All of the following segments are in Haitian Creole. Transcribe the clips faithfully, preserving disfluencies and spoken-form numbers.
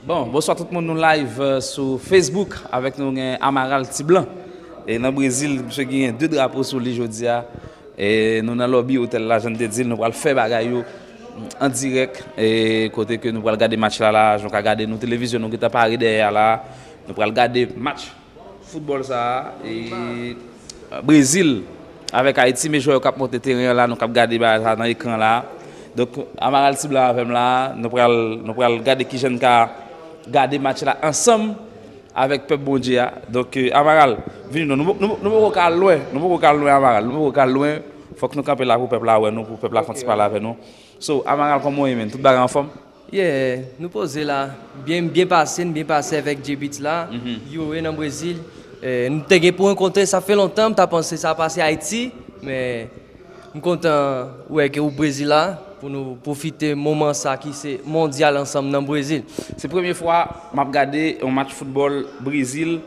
Bon, bonswa tout moun, nou live euh, sou Facebook. Avèk nou gen Amaral Ti Blan. E nan Brezil, misye genyen de drapo sou li jodi a. E nou nan lobby otèl la, jan m te di l, nou pral fè bagay yo an dirèk. E kote ke nou pral gade match la la, jan w ka gade nou televizyon, nou gentan pare dèyè a la. Nou pral gade match foutbòl sa a, e, Brezil avèk Ayiti, men jwè yo k ap monte teren an la, nou k ap gade bagay sa nan ekran la. Donk, Amaral Ti Blan avè m la, nou pral, nou pral gade kijan n ka gade match la ansanm avèk pèp Bondye a. Donk, eh, Amaral, vini non, nou, nou, nou poko ka al lwen, nou poko ka al lwen, Amaral, nou poko ka al lwen. Fòk nou kanpe la pou pèp la wè nou, pou pèp la fè yon ti pale avè nou. So, Amaral, kòman w ye, menn? Tout bagay anfòm? Yeah, nou poze la. Byen, byen pase, n byen pase avèk J-Beatz la. Yo, e nan Brezil. Eh, nou te gen pou rankontre, sa fè lontan, m ta panse sa pase Ayiti, men m kontan wè ke ou Brezil la, pou nou pwofite moman sa ki se mondyal ansanm nan Brezil. Se premye fwa m ap gade yon match foutbòl Brezil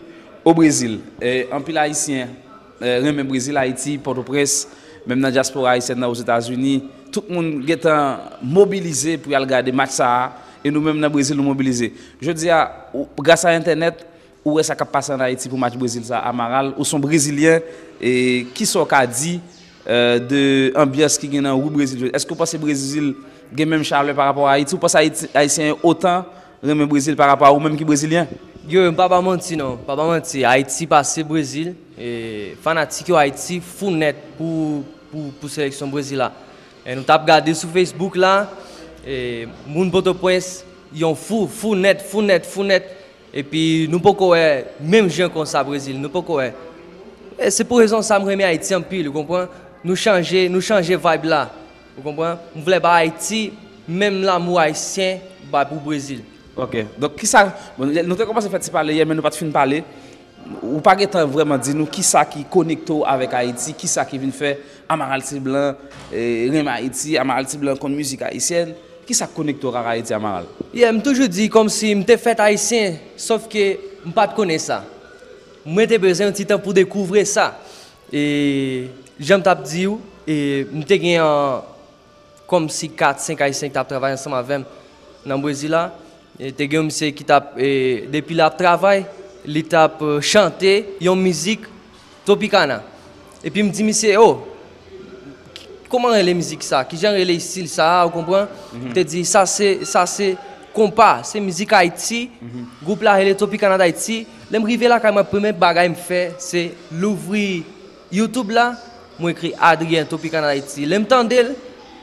o Brezil. Eh, anpil Ayisyen eh, renmen Brezil, Ayiti, Pòtoprens, menm nan dyaspora ayisyèn nan Ozetazini, tout moun gentan mobilize pou y al gade match sa a, e nou menm nan Brezil, nou mobilize. Jodi a, ou- gras a entènèt, ou wè sa k ap pase ann Ayiti pou match Brezil sa a, Amaral, ou se yon Brezilyen, e kisa w ka di eh, de anbyans ki gen nan ri Brezil jodi? Èske w panse Brezil gen menm chalè pa rapò a Ayiti? Ou panse Ayiti, Ayisyen yo otan renmen Brezil pa rapò a ou menm ki Brezilyen? Yo, m pa ba manti non, pa ba manti. Ayiti pase Brezil. E fanatik yo Ayiti fou nèt pou, pou, pou seleksyon Brezil la. E nou t ap gade sou Facebook la, e moun Pòtoprens, yon fou, fou nèt, fou nèt, fou nèt. Epi nou poko wè menm jan konsa Brezil, nou poko wè. E se pou rezon sa m renmen Ayiti anpil, ou konprann? Nou chanje, nou chanje vibe la. Ou konprann? M vle ba Ayiti menm lanmou ayisyen bay pou Brezil. Ok. Donk, kisa, bon, nou te kòmanse fè ti pale yè, men nou pa t fin pale. Ou pa gentan vrèman di nou kisa ki konekte w avèk Ayiti, kisa ki vin fè Amaral Ti Blan eh, renmen Ayiti, Amaral Ti Blan konn mizik ayisyèn. Kisa k konekte w ak Ayiti, Amaral? Yeah, m toujou di kòmsi m te fèt ayisyen, sòf ke m pa t konnen sa. Mwen te bezwen yon ti tan pou dekouvri sa. E jan m t ap di w, e m te gen an, kòmsi kat, senk Ayisyen ki t ap travay ansanm avè m nan Brezil la. E te gen yon misye ki t ap, e, depi l ap travay, li t ap eh, chante yon mizik Tropicana. Epi m di misye, "Oh, kòman rele mizik sa? Kijan rele estil sa a?" Ou konprann? Li te di, "Sa se, sa se konpa, se mizik Ayiti." Gwoup la rele Tropicana d'Haïti. Lè m rive lakay mwen, premye bagay m fè, se louvri YouTube la, mwen ekri Adrien Tropicana d'Haïti. Lè m tande l,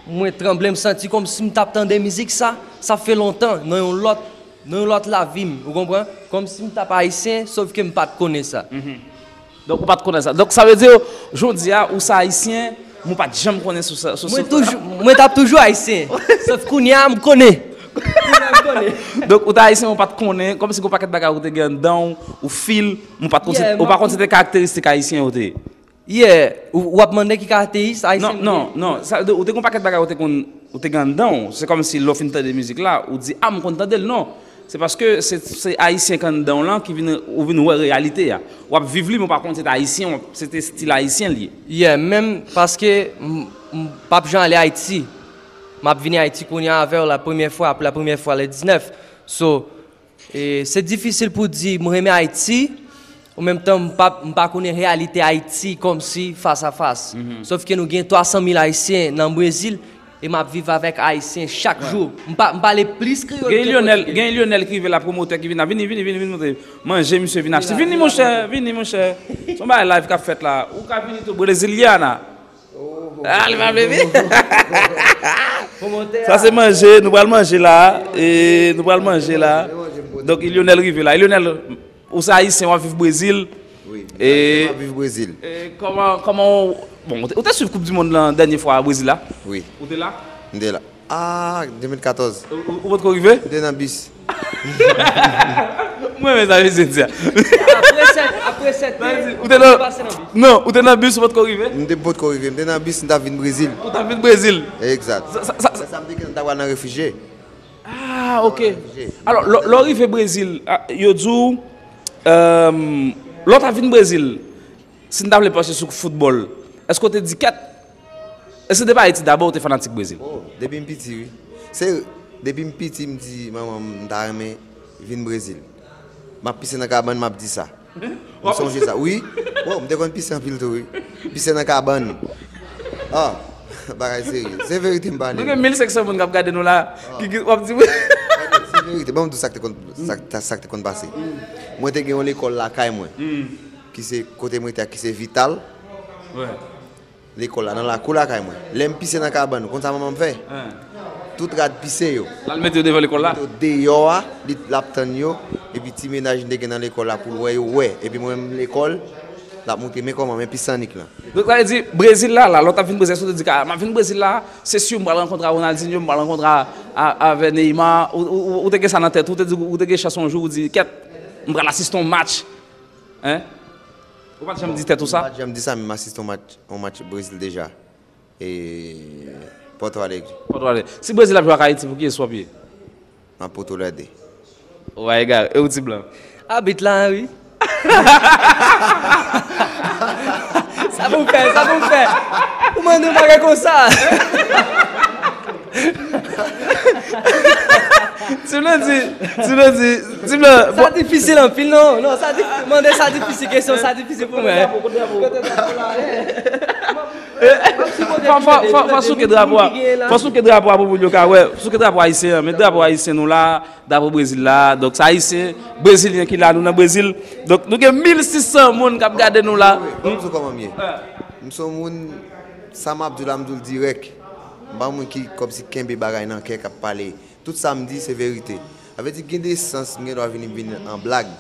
mwen tranble, m santi kòmsi m t ap tande mizik sa, sa fè lontan, nan yon lòt, nan yon lòt lavi m, ou konprann? Kòmsi m t ap ayisyen, sòf ke m pa t konnen sa. Donk, ou pa t konnen sa. Donk, sa vle di, jodi a, ou se ayisyen, men ou pa t janm konnen sou sa. Sou, mwen sou toujou, mwen t ap toujou ayisyen. Sòf kounye a, m konnen. Kounye a, m konnen. Donk, ou te ayisyen, men ou pa t konnen, kòmsi gen yon pakèt bagay ou te gen anndan w, ou fil, men ou pa t konn se, yeah, ou pa konn se te karakteristik ayisyen yo te ye. Yeah, ou, w ap mande ki karakteristik ayisyen m gen? Non, non, non. Sa, ou te gen yon pakèt bagay ou te konn, ou te gen anndan w. Se kòmsi lè w fin tande mizik la, ou di, "A, m konn tande l." Non. Se paske se, se ayisyen k anndan w lan ki vin, ou vin wè reyalite a. W ap viv li, men w pa konn se te ayisyen, w ap- se te estil ayisyen li ye. Yeah, menm paske m, m p ap jan ale Ayiti. M ap vini Ayiti kounye a avè w la premyè fwa, pou la premyè fwa lè diznèf. So, e, se difisil pou di m renmen Ayiti, an menm tan m pa, m pa konnen reyalite Ayiti kòmsi fas a fas. Sòf ke nou gen twa san mil Ayisyen nan Brezil, e m ap viv avèk Ayisyen chak jou. M pa, m pale plis kreyòl ke pòtigè. Gen Lionel ki rive la, pwomotè ki vin la. Vini, vini, vini, vini montre. Manje, misye vin achte. Vini, monchè, vini, monchè. Se yon bagay live k ap fèt la. Ou ka vini tou, Breziliana. Ah, li pa vle vini. Sa se manje, nou pral manje la. E nou pral manje la. Donk, Lionel rive la. Lionel, ou se ayisyen, w ap viv Brezil. Wi, m ap viv Brezil. E kòman, kòman w, bon, ou te, ou te swiv Koup di Mond lan dènye fwa a Brezil la? Wi. Ou te la? M te la. Ah, de mil katòz. Ou, ou, ou potko rive? M te nan bis. M renmen sa mesye di a. Apre sèt, apre sèt, ou te nan, pase nan bis. Non, ou te nan bis, ou potko rive? M te potko rive. M te nan bis, m t ap vin Brezil. Ou t ap vin Brezil? Egzat. Sa, sa, sa, sa, sa m te gen, m ta pral nan refijye. Ah, ok. Alò, lè, lè w rive Brezil, ah, yo di w, euh, lè w t ap vin Brezil, si n ta vle panche sou foutbòl, èske w te di kèt? Èske se te pa Ayiti dabò ou te fanatik Brezil? Oh, depi m piti, wi. Se, depi m piti, m di manman m, m ta renmen vin Brezil. M ap pise nan kabann, m ap di sa. M sonje sa. Wi. Bon, m te konn pise anpil tou, wi. Pise nan kabann. Ah, bagay serye. Se verite m pale. Nou gen mil senk san moun k ap gade nou la. Ki, ki, w ap di wi. Se verite. Bon, m di sa k te konn, sa, sa, sa k te konn pase. Mwen te gen yon lekòl lakay mwen. Ki se kote mwen te a, ki se Vital. Lekòl la, nan lakou lakay mwen. Lè m pise nan kabann, ou konn sa manman m fè? Tout rad pise yo. L al mete yo devan lekòl la? Mete yo deyò a, li, l ap tann yo, epi ti mennaj m te gen nan lekòl la pou l wè yo, wè. Epi mwen menm lekòl, l ap montre men kòman, men pis annik lan. Donk, sa vle di, Brezil la, la, lè w t ap vin Brezil, èske w te di, "Ah, m ap vin Brezil la, se si m pral rankontre a Ronaldinho, m pral rankontre a, a, avè Neymar." Ou, ou, ou, ou te gen sa nan tèt ou, ou te di, ou te gen chans yon jou, ou di, "Kèt, m pral asiste yon match." Hein? Ou pa t janm di tèt ou sa? M pa t janm di sa, men m asiste yon match, yon match Brezil deja. E Porto Alegre. Porto Alegre. Si Brezil ap jwe ak Ayiti, pou kiyès w ap ye? M ap Porto Alegre. Ou pa egare. E ou, Ti Blan? Abit la, wi. Sa pou m fè, sa pou m fè. Ou mande yon bagay konsa. Ti Blan di, Ti Blan di, Ti Blan, sa difisil anpil, non. Non, sa di, mande sa difisil, kesyon sa difisil pou mwen. Fò, fò, fò, fò souke drapo a. Fò souke drapo a pou moun yo ka wè. Souke drapo ayisyen an. Men drapo ayisyen nou la, drapo Brezil la. Donk, se ayisyen, brezilyen ki la, nou nan Brezil. Donk, nou gen mil sis san moun k ap gade nou la. Bon, bon, kòman m ye? M se yon moun, sa m ap di w la, m di w l dirèk. M pa yon moun ki kòmsi kenbe bagay nan kè k ap pale. Tout sa m di, se verite. Sa vle di, gen de sans, m gen dwa vini, m vini an blag.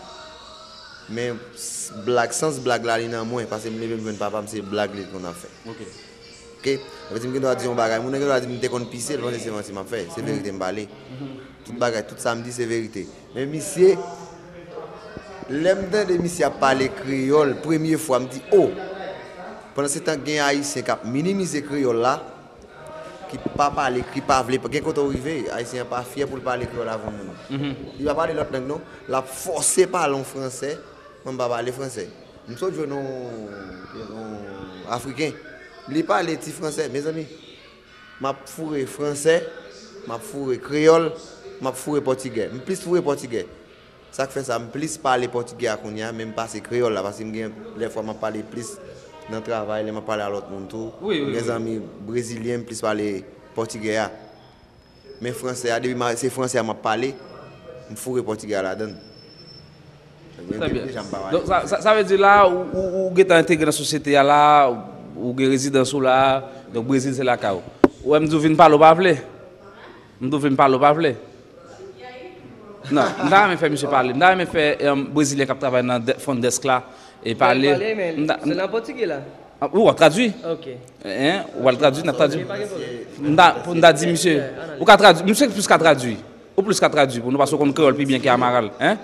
Men, s-, blag, sans blag la, li nan mwen, paske m leve, m jwenn papa m, se blag li konn ap fè. Ok. Sa vle di, m gen dwa di yon bagay, moun nan gen dwa di m te konn pise, l panse se manti m ap fè. Se verite m pale. Tout bagay, tout sa m di, se verite. Men misye, lè m tande misye ap pale kreyòl, premye fwa, m di, "O!" Pandan se tan, gen Ayisyen k ap minimize kreyòl la, ki pa pale, ki pa vle, gen kote w rive, Ayisyen an pa fyè pou l pale kreyòl avè yon moun. Li pa pale lòt lang non, l ap fòse pale yon fransè, mwen m pa pale fransè. M sot jwenn yon, yon Afriken, li pale ti fransè, mezanmi. M ap foure fransè, m ap foure kreyòl, m ap foure pòtigè. M plis foure pòtigè. Sa k fè sa, m plis pale pòtigè a kounye a, men m pase kreyòl la, paske m gen lè fwa m ap pale plis nan travay, lè m ap pale a lòt moun tou. Wi, wi, m gen zanmi brezilyen, m plis pale pòtigè a. Men fransè a, depi m a, se fransè a m ap pale, m foure pòtigè a ladan l. Trè byen. Donk, sa, sa, sa vle di la, ou, ou, ou gentan entegre nan sosyete a la, ou gen rezidans ou la, donk Brezil se lakay ou. Ou wè m di w vin pale, ou pa vle? M di w vin pale, ou pa vle? Non, m ta renmen fè misye pale. M ta renmen fè, em, brezilyen k ap travay nan de-, front desk la, e pale. Pale, men m ta, se nan pòtigè la. Ah, ou ap tradui? Ok. Hein? Ou al tradui, n ap tradui. M ta, pou m ta di misye, ou ka tradui, misye plis ka tradui. Ou plis ka tradui pou nou, paske ou konn kreyòl pi byen ke Amaral, hein?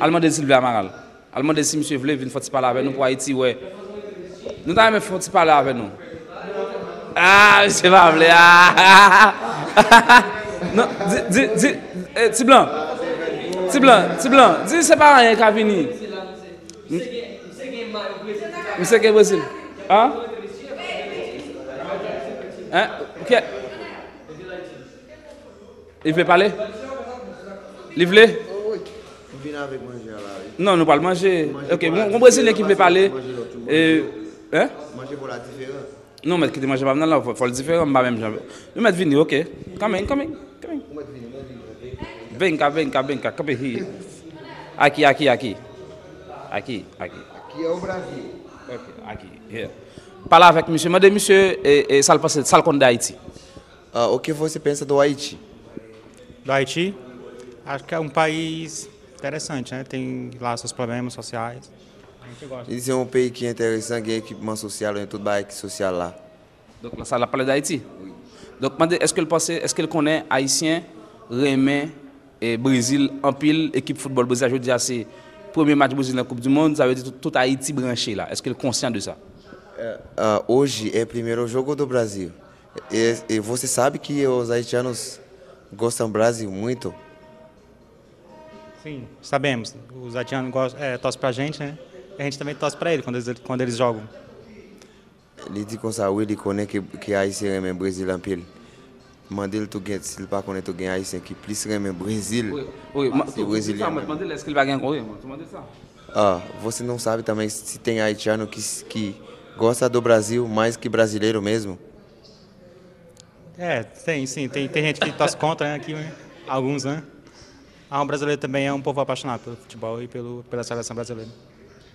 Al mande Silvyo Amaral. Al mande si misye vle vin fè ti pale avè nou pou Ayiti, wè. Nou ta renmen fè ti pale avè nou. Ah, misye pa vle, ah. Non, di, di, di, eh, Ti Blan. Ti Blan, Ti Blan, di se pa anyen ka vini. M-, misye gen Brezil. Hein? Hein? Ok. Li vle pale? Li vle? Wi. M vin avèk manje a la, wi. Non, nou pral manje. Ok, gon, gon brezilyen ki vle pale. Manje pou la diferan. Non, mèt kite manje pa m nan la, fò, fò l diferan, m pa menm jan. Nou mèt vini, ok. Coming, coming, coming. Ou mèt vini, ou mèt vini, ok. Vem cá, vem cá, vem cá, come here. Aqui, aqui, aqui. Aqui, aqui. Aqui é o Brasil. Ok, aqui, here. Pale avèk misye, mande misye, e, e, sa l panse, sa l konn de Ayiti. Ah, o que você pensa do Haiti? Do Haiti? Acho que é um país interessante, né? Tem lá seus problemas sociais. A gente gosta. Li di se yon peyi ki enteresan, gen ekipman sosyal, gen tout bagay ki sosyal la. Donk, la, sa l ap pale de Ayiti? Wi. Donk, mande, èske l panse, èske l konnen Ayisyen renmen, e, Brezil anpil, ekip foutbòl Brezil la, jodi a se premye match Brezil nan Koup di Mond, sa vle di tout, tout Ayiti branche la. Èske l konsyan de sa? É, ah, hoje é primeiro jogo do Brasil. E, e você sabe que os haitianos gostam Brasil muito? Sim, sabemos. Os haitianos gostam, é, torcem pra gente, né? E a gente também torce pra ele quando eles, quando eles jogam. Li di konsa, wi, li konnen ke, ke Ayisyen renmen Brezil anpil. Mande l tou gen, si l pa konnen tou gen Ayisyen ki plis renmen Brezil Wi, wi, ma- pase tou- Brezilyen tou- menm. Mande l, èske l pa gen, wi, mande l sa. Ah, você não sabe também se tem haitiano que, que gosta do Brasil mais que brasileiro mesmo? É, tem, sim. Tem, tem gente que torce contra, né, aqui, né? Alguns, né? Ah, o brasileiro também é um povo apaixonado pelo futebol e pelo, pela seleção brasileira.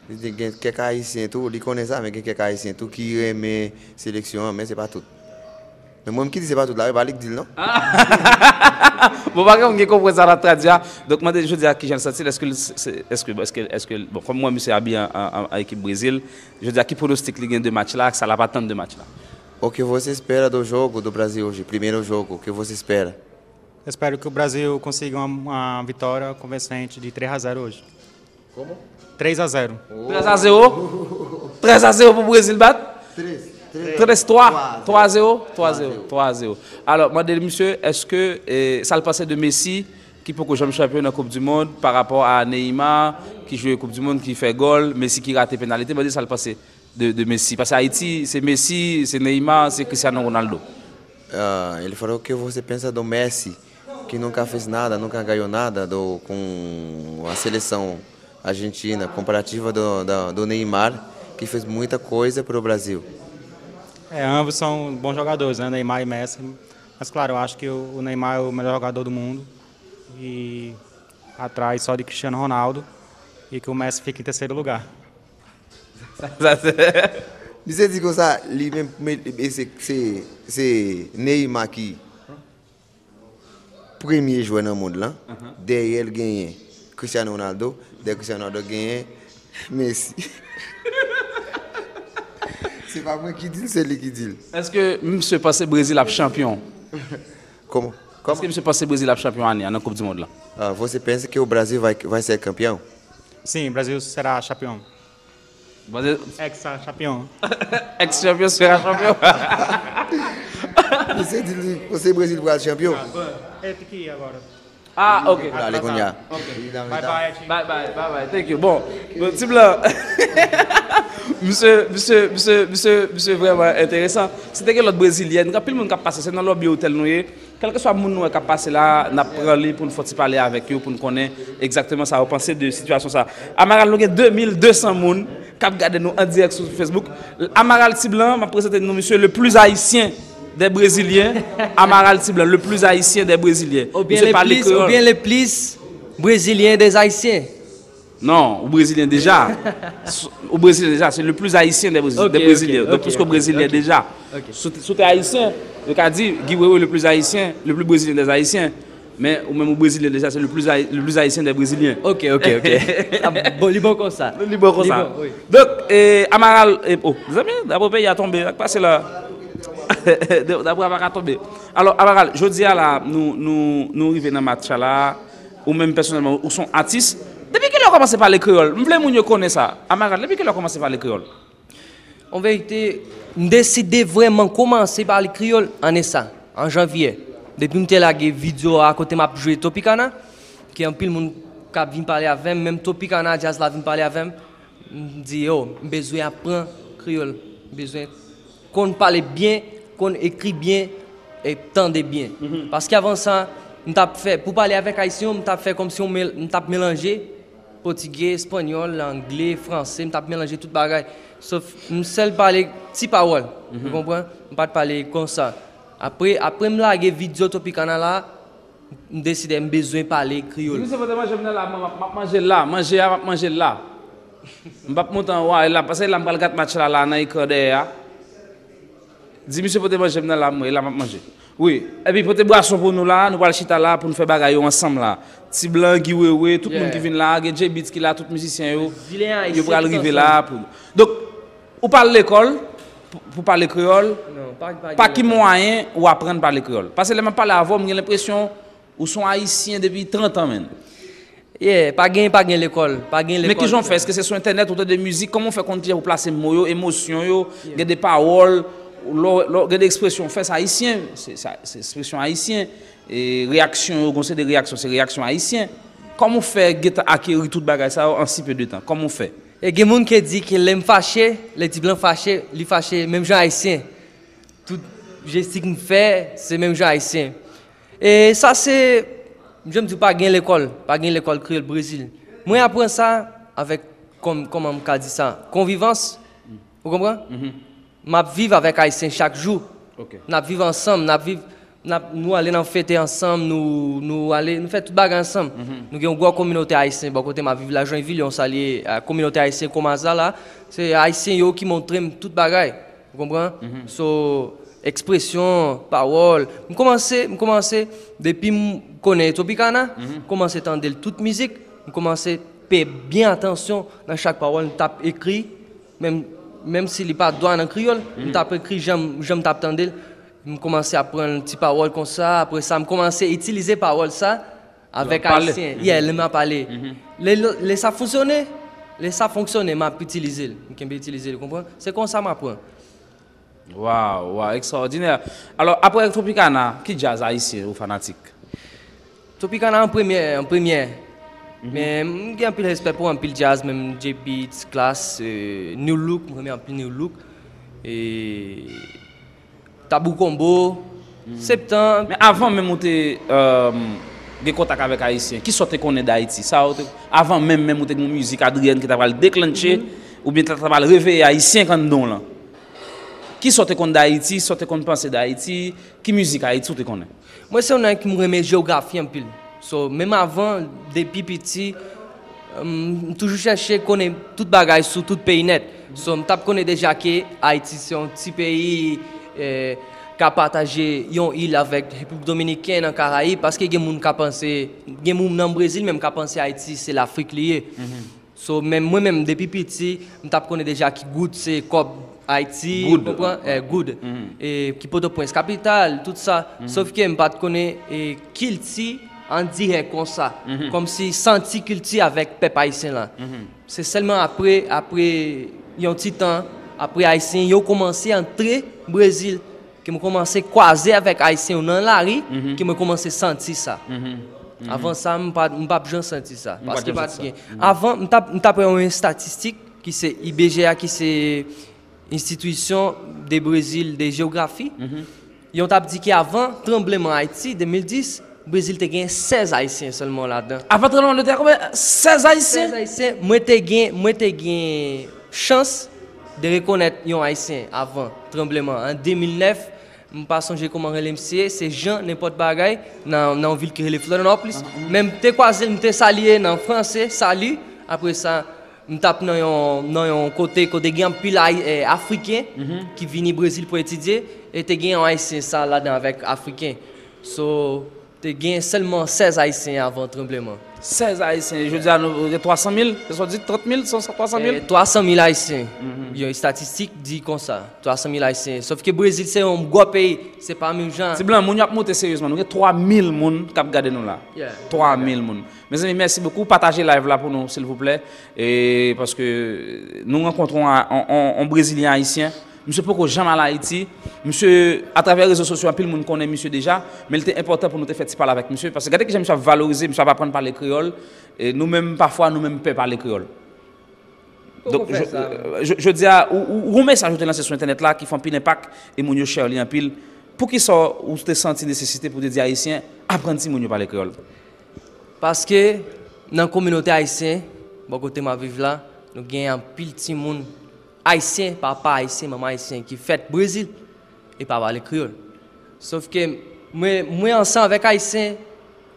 Li di gen kèk Ayisyen tou, li konnen sa, men gen kèk Ayisyen tou ki renmen seleksyon an, men se pa tout. Men mwen ki di se pa tout la, e pa li ki di l non. Bon, pa gen moun ki konprann sa n ap tradui a. Donk, mande jodi a kijan l santi l, èske l, se- èske, èske, èske, bon, kòm mwen, misye abiye an, an, an ekip Brezil, jodi a, ki pwonostik li gen de match la, ak sa l ap atann de match la? O que você espera do jogo do Brasil hoje? Primeiro jogo, o que você espera? Espero que o Brasil consiga uma, uma vitória convincente de três a zero hoje. Como? Três a zero. Trèz a zewo? Trèz a zewo pou Brezil bat? Trèz twa. Twa zewo? Twa zewo. Twa zewo. Alò, mande l, misye, èske eh, sa l panse de Messi, ki poko janm chanpyon nan Koup di Mond, pa rapò a Neymar, ki jwe Koup di Mond, ki fè gòl, Messi ki rate penalite, mande l sa l panse de, de Messi. Paske Ayiti, se Messi, se Neymar, se Cristiano Ronaldo. Ah, ele falou o que você pensa do Messi, que nunca fez nada, nunca ganhou nada do, com a seleção argentina, comparativa do, do, do Neymar, que fez muita coisa para o Brasil. É, ambos são bons jogadores, né? Neymar e Messi. Mas, claro, eu acho que o o Neymar é o melhor jogador do mundo. E atrás só de Cristiano Ronaldo. E que o Messi fica em terceiro lugar. Sa, sa, se- Misye di konsa, li menm, men- e se, se, se Neymar ki premye jwè nan mond lan. Dèyè l genyen Cristiano Ronaldo. Dèyè Cristiano Ronaldo genyen Messi. Se pa mwen ki di l, se li ki di l. Èske misye panse Brezil ap chanpyon? Como? Èske misye panse Brezil ap chanpyon ane a nan Koup di Mond lan? Ah, você pensa que o Brasil vai, vai ser campeão? Sim, o Brasil será campeão. Brezil, Ex-campeão. Ex-chanpyon sera chanpyon. Misye di li, você Brezil pral chanpyon? É, tem que ir agora. Ah, ok. Dale, kounye a. Bye bye, Tim. Bye bye, bye bye, thank you. Bon, bon, ti blan. Misye, misye, misye, misye, misye vrèman enteresan. Si te gen lòt brezilyèn, gen anpil moun k ap pase, se nan lòbi otèl nou ye. Kèlkeswa moun nou wè k ap pase la, n ap pran li pou n fè yon ti pale avèk yo, pou n konnen egzakteman sa yo panse de sitiyasyon sa. Amaral, nou gen de mil de san moun k ap gade nou an dirèk sou Facebook. Amaral Ti Blan, m ap prezante nou misye le plus haïtien des Brésiliens. Amaral Ti Blan, le plus haïtien des Brésiliens. Ou bien Misye le pale plus, ou kreyòl. Bien le plus brésilien des Haïtiens. Non, ou brezilyen deja. S- Ou brezilyen deja, se le plus haïtien des Brésiliens. Ok, Des Brésiliens. ok, Donk, ok, piske ou ok, brezilyen ok. Deja. Ok. Si w te- si w te ayisyen, yo ka di Guy Wewe le plus haïtien, le plus brésilien des Haïtiens. Men ou menm ou brezilyen deja, se le plus, haï- le plus haïtien des Brésiliens. Ok, ok, ok. Ah, bon, li bon konsa. Li bon konsa. Li bon, oui. Donk, eh, Amaral, eh, oh, zanmi, drapo peyi a tonbe, sa k pase la? Drapo a pa ka tonbe. Alò, Amaral, jodi a la, nou, nou, nou rive nan match la, ou menm pèsonèlman, ou se yon atis. Depi kilè w kòmanse pale kreyòl? M vle moun yo konnen sa. Amaral, depi kilè w kòmanse pale kreyòl? An verite, m deside vrèman kòmanse pale kreyòl ane sa, an janvye. Depi m te lage videyo a kote m ap jwe Topicana, ke anpil moun k ap vin pale avè m, menm Topicana djaz la vin pale avè m, m di yo, m bezwen aprann kreyòl, m bezwen konn pale byen, konn ekri byen, e tande byen. Paske avan sa, m t ap fè, pou pale avèk ayisyen yo, m t ap fè kòmsi yon mel- m t ap melanje pòtigè, espanyòl, anglè, franse, m t ap melanje tout bagay. Sof m sèl pale ti pawòl, ou konprann? M pa t pale konsa. Apre, apre m lage videyo Topicana la, m deside m bezwen pale kreyòl. Misye pote manje m nan la, m ap m ap manje l la. Manje a, m ap manje l la. M p ap monte anwo a, e la, paske la m pral gad match la, la nan ekran dèyè a. Di misye pote manje m nan la, mwen, e la m ap manje. Wi, epi pote bwason pou nou la, nou pral chita la pou nou fè bagay yo ansanm la. Ti Blan, Guy Wewe, tout moun ki vin la, gen J-Beatz ki la, tout mizisyen yo, Brezilyen, yo pral ayisyen, tout rive la. Pou... Donk, ou pale lekòl pou, pou pale kreyòl, Non, pa, pa, pa ki mwayen ou aprann pale kreyòl? Paske lè m ap pale avè w, m gen lenpresyon ou se yon ayisyen depi trant an, menn. Yeah, pa gen, pa gen lekòl, pa gen lekòl. Men kijan w fè? Èske se sou entènèt ou tande mizik? Kòman w fè konn kijan pou plase mo yo, emosyon yo, gen de pawòl, lò, lò, gen de ekspresyon, fè sa ayisyen, se, sa, se ekspresyon ayisyen, e reyaksyon yo, gon se de reyaksyon, se reyaksyon ayisyen. Kòman w fè gentan akeri tout bagay sa yo an si pe de tan? Kòman w fè? E gen moun ki di ke lè m fache, lè Ti Blan fache, li fache menm jan ayisyen. Tout Jestik m fè, se menm jan ayisyen. E sa se, jan m di w, pa gen lekòl, pa gen lekòl kreyòl Brezil. Mwen aprann sa avèk, kòm, kòman m ka di sa, konvivans. Ou konprann? M ap viv avèk ayisyen chak jou. N ap viv ansanm, n ap viv, n ap, nou ale nan fete ansanm, nou, nou ale, nou fè tout bagay ansanm. Nou gen yon gwo kominote ayisyen bò kote m ap viv la, Joinville, yon salye a kominote ayisyen Komaza la. Se ayisyen yo ki montre m tout bagay. Ou konprann? So, ekspresyon, pawòl. M kòmanse, m kòmanse, depi m konnen Tropicana, m kòmanse tande l tout mizik, m kòmanse peye byen atansyon nan chak pawòl m t ap ekri, menm, menm si li pa dwa nan kreyòl, m t ap ekri jan, jan m t ap tande l. M kòmanse aprann ti pawòl konsa, apre sa, m kòmanse itilize pawòl sa avèk ayisyen. Yeah, lè m ap pale. Lè, lè, lè sa fonksyone, lè sa fonksyone, m ap itilize l. M kenbe itilize l, ou konprann? Se konsa m aprann. Waw, waw, ekstraòdinè. Alò, apre Tropicana, ki djaz ayisyen ou fanatik? Tropicana an premyè, an premyè. Men m gen anpil respè pou anpil djaz, menm J-Beatz, Klass, euh, Nu Look, m renmen anpil Nu Look. E Tabou Combo, Septan. Men avan menm ou te euh, gen kontak avèk ayisyen, kisa w te konnen d Ayiti? Sa ou te, avan menm, menm ou te gen yon mizik Adrienne ki ta pral deklantche, oubyen ta, ta pral reveye ayisyen k anndan w lan? Kisa w te konn d Ayiti, sa w te konn panse d Ayiti, ki mizik Ayiti ou te konnen? Mwen se yon nèg ki m renmen jewografi anpil. So, menm avan, depi piti, m toujou chèche konnen tout bagay sou tout peyi nèt. So, m t ap konnen deja ke Ayiti se yon ti peyi eh, ka pataje yon il avèk Repiblik Dominiken nan Karayib, paske gen moun ka panse, gen moun nan Brezil menm ka panse Ayiti se Lafrik li ye. So, men mwen menm, depi piti, m t ap konnen deja ki goud se kòb Ayiti, ou konprann? Eh, goud. E ki Pòtoprens, kapital, tout sa. Sof ke m pa t konnen eh, kilti an dirèk konsa. Kòmsi santi kilti avèk pèp ayisyen la. Se sèlman apre, apre yon ti tan, apre ayisyen yo kòmanse antre Brezil, ke mwen kòmanse kwaze avèk ayisyen yo nan lari, ke mwen kòmanse santi sa. Avan sa, m pa, m p ap janm santi sa. Paske pa t gen. Avan, m t ap, m t ap wè yon estatistik ki se I B G A, ki se Institution de Brésil de Géographie. Yo t ap di ke avan tranbleman Ayiti de mil dis, Brezil te gen sèz Ayisyen sèlman ladan. Avan tranbleman de tè, konbyen? Sèz Ayisyen? Sèz Ayisyen. Mwen te gen, mwen te gen chans de rekonèt yon Ayisyen avan tranbleman an de mil nèf. M pa sonje kòman rele misye, se Jean nenpòt bagay, nan, nan yon vil ki rele Florianópolis. Men m te kwaze l, m te salye nan franse, salut. Apre sa, m t ap nan yon, nan yon kote, kote gen anpil Ay-, eh, Afriken ki vini Brezil pou etidye, e te gen yon Ayisyen sa ladan avèk Afriken. So, te gen sèlman sèz Ayisyen avan tranbleman. Sèz Ayisyen, jodi a nou gen twa san mil, se sa w di, trant mil, san, twa san mil? Eh, twa san mil Ayisyen. Yon estatistik di konsa, twa san mil Ayisyen. Sòf ke Brezil se yon gwo peyi, se pa menm jan. Ti Blan, moun yo ap moute seryezman. Nou gen twa mil moun k ap gade nou la. Twa mil moun. Mezanmi, mèsi bokou. Pataje live la pou nou, silvouplè. E paske nou rankontre yon, yon, yon, yon Brezilyen Ayisyen. Misye poko janm al Ayiti. Misye, atravè rezo sosyo, anpil moun konnen misye deja. Men li te enpòtan pou nou te fè ti pale avèk misye. Paske gade kijan misye ap valorize, misye ap aprann pale kreyòl. E nou menm, pafwa, nou menm pè pale kreyòl. Donk, jodi a, ou, ou, ou gon mesaj ou te lanse sou entènèt la ki fè anpil enpak e moun yo share li anpil. Poukisa ou te santi nesesite pou te di Ayisyen aprann timoun yo pale kreyòl? Paske nan kominote ayisyen, bò kote m ap viv la, nou gen anpil timoun ayisyen, papa ayisyen, manman ayisyen ki fèt Brezil e pa pale kreyòl. Sòf ke mwen, mwen ansanm avèk ayisyen,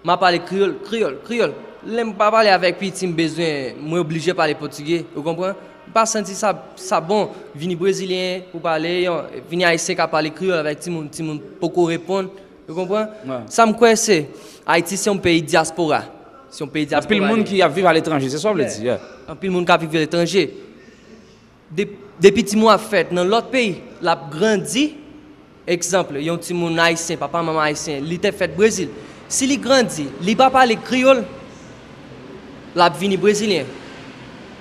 m ap pale kreyòl, kreyòl, kreyòl. Lè m pa pale avèk piti, m bezwen, mwen oblije pale pòtigè, ou konprann? M pa santi sa, sa bon, vini brezilyen pou pale, yon, vini ayisyen ka pale kreyòl avèk timoun, timoun poko reponn, ou konprann? Sa m kwè se, Ayiti se yon peyi dyaspora. Se yon peyi dyaspora. Anpil moun ki ap viv aletranje, se sa w vle di? Anpil moun k ap viv aletranje. De, depi timoun ap fèt nan lòt peyi, l ap grandi, egzanp, yon timoun ayisyen, papa manman ayisyen, li te fèt Brezil. Si li grandi, li pa pale kreyòl, l ap vini brezilyen.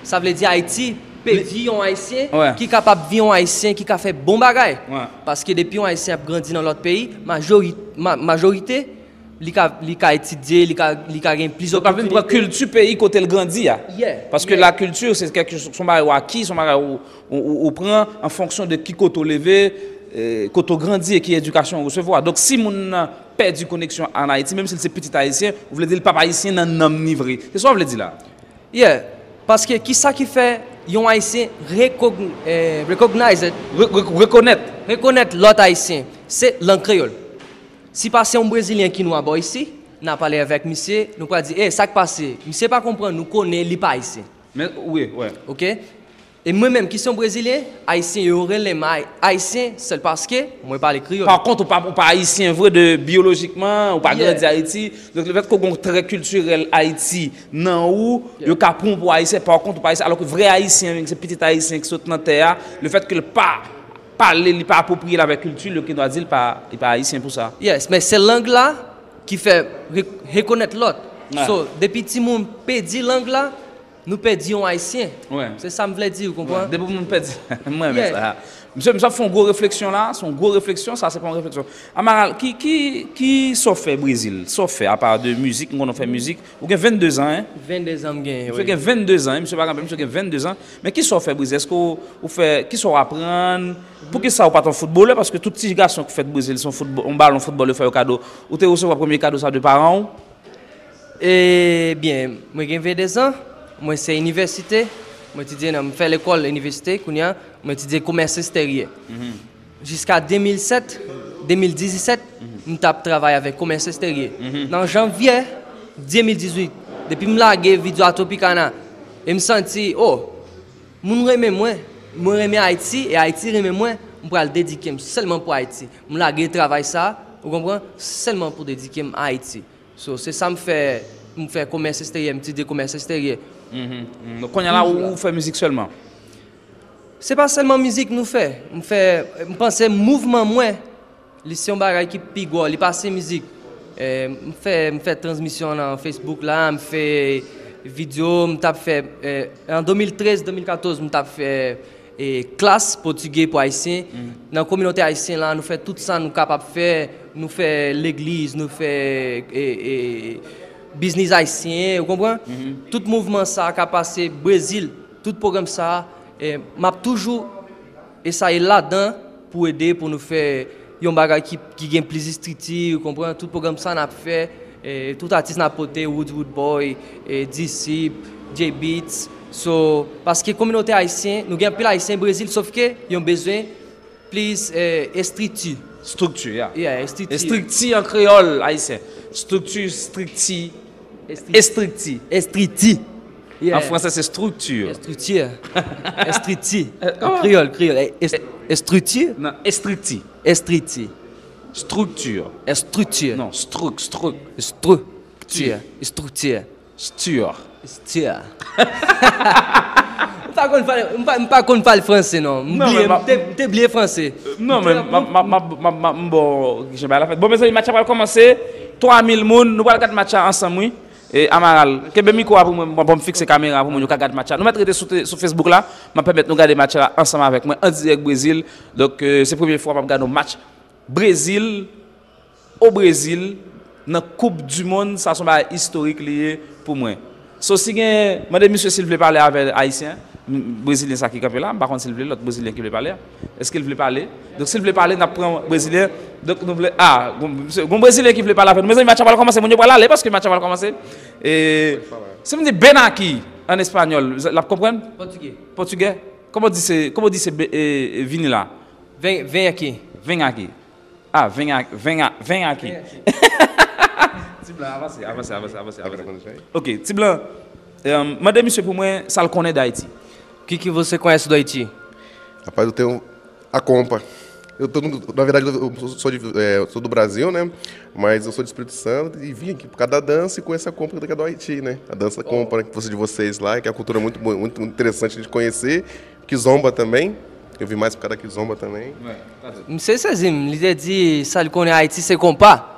Sa vle di Ayiti pèdi yon ayisyen ki kapab vin yon ayisyen ki ka fè bon bagay. Paske depi yon ayisyen ap grandi nan lòt peyi, majori, ma, majorite, li ka, li ka etidye, li ka, li ka gen plis opòtinite. Donk, l ap vin pran kilti peyi kote l grandi a. Paske lakilti, se kèk, se yon bagay ou aki, se yon bagay ou, ou, ou, ou pran an fonksyon de ki kote w leve, eh, kote w grandi e ki edikasyon w resevwa. Donk, si moun nan pèdi koneksyon an Ayiti, menm si l se pitit ayisyen, ou vle di l p ap ayisyen nan nanm ni vre. Se sa w vle di la? Yeah, paske kisa ki fè yon ayisyen recogn, eh, recognized, Re- re- Rekonèt. Rekonèt lòt ayisyen, se lang kreyòl. Si pase yon brezilyen ki nwa bò isi, n a pale avèk misye, nou pral di, e sa k pase? Misye pa konprann, nou konnen li pa ayisyen. Men, wi, wè. Ok? E mwen menm ki se yon brezilyen, ayisyen yo rele m ay- ayisyen sèl paske mwen pale kreyòl. Pa kont, ou pa, ou pa ayisyen vre de byolojikman, ou pa Yeah. grandi Ayiti. Donk, lefèt ke w gen yon trè kiltirèl Ayiti nan ou, yo ka pran w pou ayisyen, pa kont, ou pa ayisyen. Alò ke vrè ayisyen, se pitit ayisyen ki sot nan tè a, lefèt ke l pa pale, li pa apwopriye l avèk kilti l, yo gen dwa di l pa, li pa ayisyen pou sa. Yes, men se lang la ki fè re- rekonèt lòt. Ouais. So, depi timoun pèdi lang la, nou pèdi yon ayisyen. Ouais. Se sa m vle di, ou konprann? Depi moun pèdi, mwen renmen Yeah. sa. Misye, misye ap fè yon gwo refleksyon la, se yon gwo refleksyon, sa se pa yon refleksyon. Amaral, ki, ki, ki sa w fè Brezil? Sa w fè, apa de mizik, m konnen w fè mizik, ou gen venndezan, en? Venndezan m genyen, Misye wi. Gen venndezan, en, misye pa kanpe, misye gen venndezan. Men ki sa w fè Brezil? Èske w, ou fè, ki sa w aprann? Poukisa ou pa t yon foutbolè? Paske tout ti gason ki fèt Brezil, se yon foutbò-, yon balon foutbòl yo fè yo kado. Ou te resevwa premye kado sa de paran w? Ebyen, mwen gen venndezan, mwen se inivèsite, mwen etidye nan, m fè lekòl inivèsite, kounye a, mwen etidye komès eksteryè. Jiska de mil sèt, de mil diziset, m t ap travay avèk komès eksteryè. Nan janvye de mil dizuit, depi m lage video a Tropicana, e m santi, oh, moun renmen mwen, mwen renmen Ayiti, e Ayiti renmen mwen, m pral dedike m sèlman pou Ayiti. M lage travay sa, ou konprann, sèlman pou dedike m Ayiti. So, se sa m fè, m fè komès eksteryè, m etidye komès eksteryè. Mhm, mhm. Donk, kounye a la, ou, ou fè mizik sèlman? Se pa sèlman mizik nou fè. M fè, m panse mouvman mwen, li se yon bagay ki pi gwo, li pase mizik. Eh, m fè, m fè transmisyon nan Facebook la, m fè video, m t ap fè, eh, an de mil trèz, de mil katòz, m t ap fè, eh, klas pòtigè pou ayisyen. Nan kominote ayisyen la, nou fè tout sa nou kapab fè, nou fè legliz, nou fè, eh, eh, biznis ayisyen, ou konprann? Tout mouvman sa ka pase Brezil, tout pwogram sa, eh, m ap toujou esaye ladan pou ede pou nou fè yon bagay ki, ki gen plis estrikti, ou konprann? Tout pwogram sa n ap fè, eh, tout atis n ap pote, Woodwood Boy, eh, Disip, J Beats. So, paske kominote ayisyen, nou gen anpil ayisyen Brezil, sofke yon bezwen plis, eh, estrikti. Estrikti, ya. Yeah, estrikti. Estrikti an kreyòl ayisyen. Estrikti, estrikti, estrikti. Estrikti. Yeah. An fransè, se structure. Estrikti. Estrikti. Eh, An kòman? Kreyòl, kreyòl. Eh, est-, estrikti? Non, estrikti. Estrikti. Structure. Estrikti. Non, struk, struk. Estrikti. Estrikti. Stur. Estrikti. M pa konn pale, m pa, m pa konn pale franse, non. M Non, bliye, men ma- m te, m te bliye franse. Non, men m ap, m ap, m ap, m ap, m ap, m ap, bon, jan bay la fèt. Bon, mezanmi, match la pral kòmanse. Twa mil moun, nou pral gad match la ansanm, wi. E Amaral, kenbe mikwo a pou mwen, bon, bon, m fikse kamera pou moun yo ka gad match la. Nou mèt rete sou, te- sou Facebook la, m ap pèmèt nou gade match la ansanm avèk mwen, an dirèk Brezil. Donk, euh, se premye fwa m ap gade yon match Brezil, o Brezil, nan Koup di Mond, sa se yon bagay istorik li ye pou mwen. So, si gen, mande misye si l vle pale avè ayisyen, m- brezilyen sa ki kanpe la, m pa konn si l vle lòt brezilyen ki vle pale a. Èske l vle pale? Donk, si l vle pale, n ap pran brezilyen. Donk, nou vle, ah, gon, misye, gon brezilyen ki vle pale avè nou. Mezanmi, match la pral kòmanse, moun yo pral ale paske match la pral kòmanse. E, si m di ven aquí an espanyòl, l ap konprann? Pòtigè. Pòtigè? Kòman w di se, kòman w di se be- e, e, vini la? Ven, ven aquí. Ven aquí. Ah, ven aquí, ven a- ven aquí. Ti blan, avanse, avanse, avanse, avanse, avanse. Ok, ti blan, euh, mande misye pou mwen sa l konnen d Ayiti. O que que você conhece do Haiti? Rapaz, eu tenho a compa. Eu tô, no- na verdade, eu sou, de, é, eu sou do Brasil, né? Mas eu sou de Espírito Santo e vim aqui por causa da dança e conhecer a compa que é do Haiti, né? A dança compa, né, que fosse de vocês lá, que é uma cultura muito, boa- muito, muito interessante de conhecer. Kizomba também. Eu vim mais por causa da kizomba também. Misye sezi m, li te di sa li konnen Ayiti se konpa.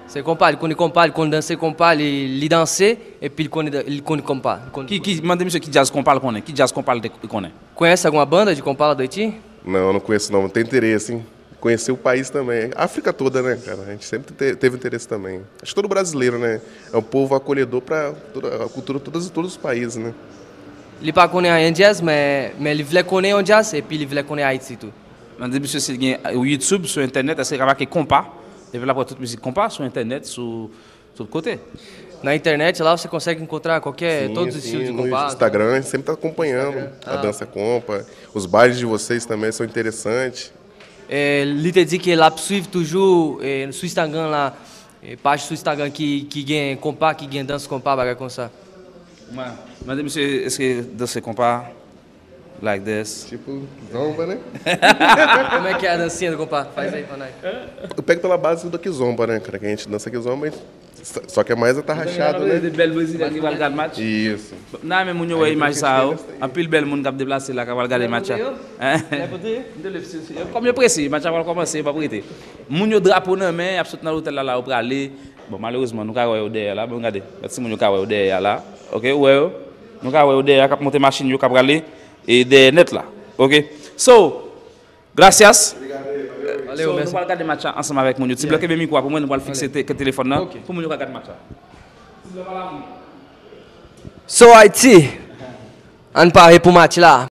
Se konpa, li konnen konpa, li konn danse konpa, li, li danse, epi li konnen, li konnen konpa. Li konnen Ki, ki, mande misye ki djaz konpa l konnen, ki djaz konpa l te konnen. Conhece alguma banda de compa do Haiti? Não, eu não conheço não, não tenho interesse, hein? Conhecer o país também. A África toda, né, cara? A gente sempre te- teve interesse também. Acho que todo brasileiro, né? É um povo acolhedor para a cultura de todos, todos os países, né? Li pa konnen anyen djaz, men, men li vle konnen yon djaz, epi li vle konnen Ayiti tou. Mande misye si l gen YouTube sou entènèt, èske l ka make konpa? Epi l ap wè tout mizik konpa sou entènèt, sou tout kote. Na internet lá você consegue encontrar qualquer, Sim, todos os estilos sim, de no compas. Instagram, sempre tá acompanhando a dança compa. Os bailes de vocês também são interessantes. É, li te di ke l ap swiv toujou é, sou Instagram la, é, paj sou Instagram ki, ki gen konpa, ki gen dans konpa, bagay konsa. Mwen, mande misye, èske danse konpa? Like this. Tipo, zomba, né? Como é que é a dancinha do compa? Faz aí pra nós. Eu pego pela base do kizomba, né, cara? Que a gente dança kizomba, só que é mais atarrachado, né? Bèl brezilyen ki pral gad match. Isso. Nan men moun yo wè imaj sa yo. Anpil bèl moun k ap deplase la k ap al gade match la. Hein? Kòm yo prese, match la pral kòmanse, yo p ap rete. Moun yo drapo nan men, y ap sot nan lotèl la, la yo prale. Bon, malerezman, nou ka wè yo dèyè la. Bon, gade, gade timoun yo ka wè yo dèyè la. Ok, ou wè yo? Nou ka wè yo dèyè k ap monte machin yo k ap prale e dèyè nèt la. Ok? So, gracias. Valeu, So, nou merci. pral gade match la ansanm avèk moun yo. Ti Blòk, kenbe mikwo a pou mwen, nou pral fikse te- telefòn nan pou moun yo ka gade match la. So Haiti, ann pare pou match la.